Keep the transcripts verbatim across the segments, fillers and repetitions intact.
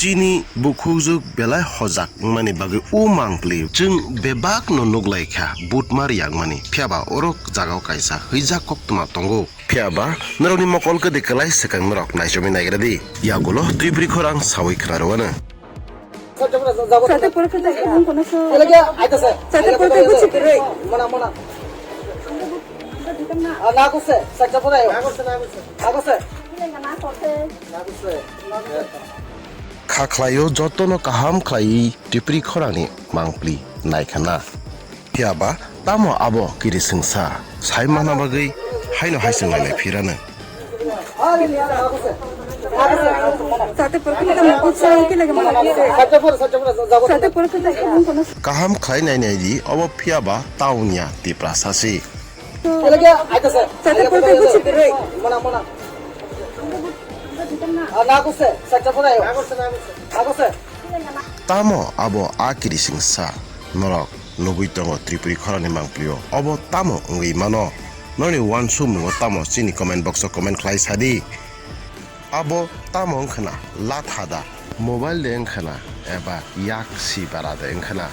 Chini bukhukjwk belai hojak wngmani bagwi o mangpli chwng bebakno nuklaikha butmar yakmani, phiyaba oro jagao kaisa hwijak koktwma tongo. Phiyaba norokni mokol kwdwi kwlai swkang norok naichomwi naigra di. Yagulo Tripuri khorang sawi khna rwano. Sate porokhe ta ebong kono so. Sate porokhe ta sate porokhe ta buchi kere. Kha khlaio jotono kaham khlaiwi Tripuri khorangni mangpli naikhana. Phiyaba tamo abo kirisingsa sai mana bagwi haino hai chwnglailai phirano. Sate porokhe ta mukut sa ke lage mana. Sate porokhe ta ebong kono so. Kaham khlai nai nai di, obo phiyaba taonia Tiprasa si. Sate porokhe ta buchi kere. Tamo abo a kirisingsa norok nugwi tongo Tripuri khorangni mangpilio? Obo tamo wngwi mano? Norokni uansukmungo tamo chini comment box o comment khlai sadi. Abo tamo wngkhana, latha da, mobile de wngkhana, eba yak si bara de wngkhana?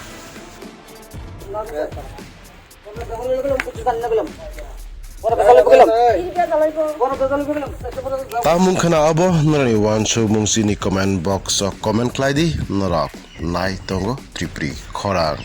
Tamung khana abo norokni uansukmung chini comment box o comment khlai di, norok nai tongo Tripuri khorang.